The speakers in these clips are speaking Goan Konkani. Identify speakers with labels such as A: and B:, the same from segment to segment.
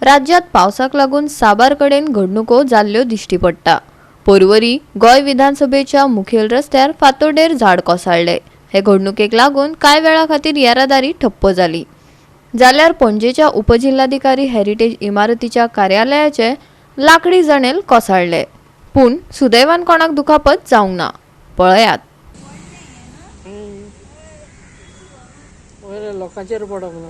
A: राज्यांत पावसाक लागून साबार कडेन घडणुको जाल्ल्यो दिश्टी पडटा. पोरवरी गोंय विधानसभेच्या मुखेल रस्त्यार फातोडेर झाड कोसळ्ळें. हे घडणुकेक लागून कांय वेळा खातीर येरादारी ठप्प जाली. जाल्यार पणजेच्या उपजिल्हाधिकारी हेरिटेज इमारतीच्या कार्यालयाचे लाकडी जनेल कोसळ्ळें. पूण सुदैवान कोणाक दुखापत जावंक ना. पळयात.
B: वयल्या लोकांचेर पडप ना.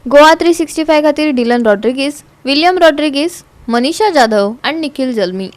A: गोवा 365 खातीर डिलन रॉड्रिगीस, विलियम रॉड्रिगीस, मनीषा जाधव आनी निखिल जल्मी.